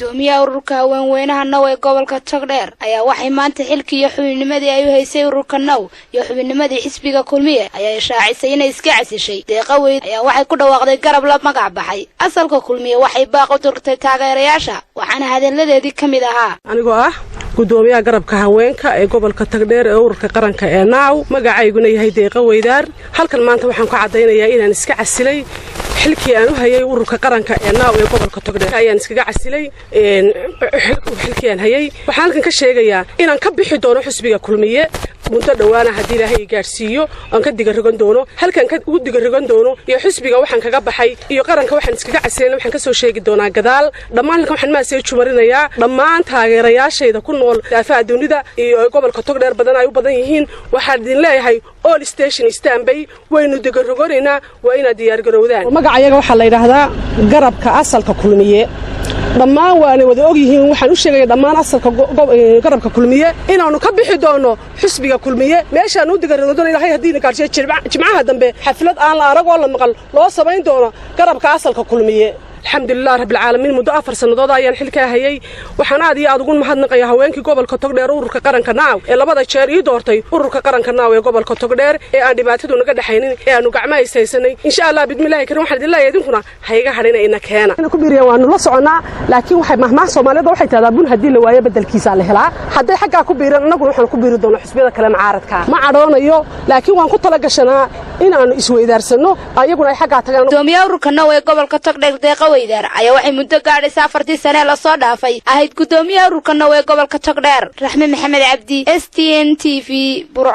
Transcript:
Gudoomiyaha ururka haweenweynaha Now ee gobolka Togdheer ayaa waxay maanta xilkii iyo xubinnimadii ay u haysay ururka Now iyo xubinnimadii xisbiga Kulmiye ayaa shaacisay inay iska casishay. Deeqa Weyd ayaa waxay ku dhawaaqday garab la magac baxay Asalka Kulmiye. Waxay baaq u dirtay taageerayaasha, waxaana hadalladeedii ka mid ahaa: Anigoo ah gudoomiyaha garabka haweenka ee gobolka Tagdheer ee ururka qaranka ee Now, magacayguna yahay Deeqa Weydaar, halkan maanta waxaan ku caddaynayaa inaan iska casilay xilkii aan u hayay ururka qaranka ee Now ee gobolka Togdheer. Ayaan iskaga casilay xilkii aan hayay. Waxaan halkan ka sheegayaa inaan ka bixi doono xisbiga Kulmiye muddo dhowaana, haddii Ilaahay i gaadhsiiyo, aan ka digarogan doono halkan ugu digarogan doono iyo xisbiga waxaan kaga baxay iyo qaranka waxaan iskaga casilayna waxaan ka soo sheegi doonaa gadaal. Dhammaan halkan waxaan maasee jumarinayaa dhammaan taageerayaashayda ku nool daafaha dunida iyo gobolka Togdheer badan ay u badan yihiin. Waxaan idin leeyahay, all station stand by, waynu digaroganaynaa, waa inaad diyaargarowdaan. Magacayaga waxaa la yidhaahdaa Garabka Asalka Kulmiye. Dhammaan waanay wada og yihiin. Waxaan u sheegaya dhammaan asalka garabka Kulmiye inaannu ka bixi doonno xisbiga Kulmiye. Meeshaan u digarogodono, Ilahay haddiina gaadhsiiyo, Jimcaha dambe xaflad aan la arag oo la maqal loo samayn doono garabka Asalka Kulmiye. Alxamdulilah rabbilcaalamiin, muddo 4 sannadood ayaan xilkaa hayay. Waxaan aad iyo aad ugu mahadnaqaya haweenkii gobolka Togdheer, ururka qaranka Now ee labada jeer ii doortay, ururka qaranka Now ee gobolka Togdheer ee aan dhibaatadu naga dhexaynin ee aanu gacmaha ishaysanay. Insha Allah, bidmillahi karim, waxaan idin leeyahay idinkuna hayga hadhina, ina keena ku biiriyaan, waanu la soconnaa. Laakiin waxay mahmaah Soomaalida waxay tahdaa, bun haddii la waayo beddelkiisaa la helaa. Hadday xaggaa ku biiraan, annaguna waxaan ku biiri doonaa xisbiyada kale mucaaradka. Ma cadhoonayo, laakiin waan ku tala gashanaa inaannu isweydaarsanno, ayaguna ay xaggaa tagaan. Gudoomiyaha ururka Now ee gobolka Togdheer, Deeqa Weydaar, ayaa waxay muddo gaadhaysa 4-tii sane lasoo dhaafay ahayd gudoomiyaha ururka Now ee gobolka Togdheer. Raxme Maxamed Cabdi, STN TV, Burco.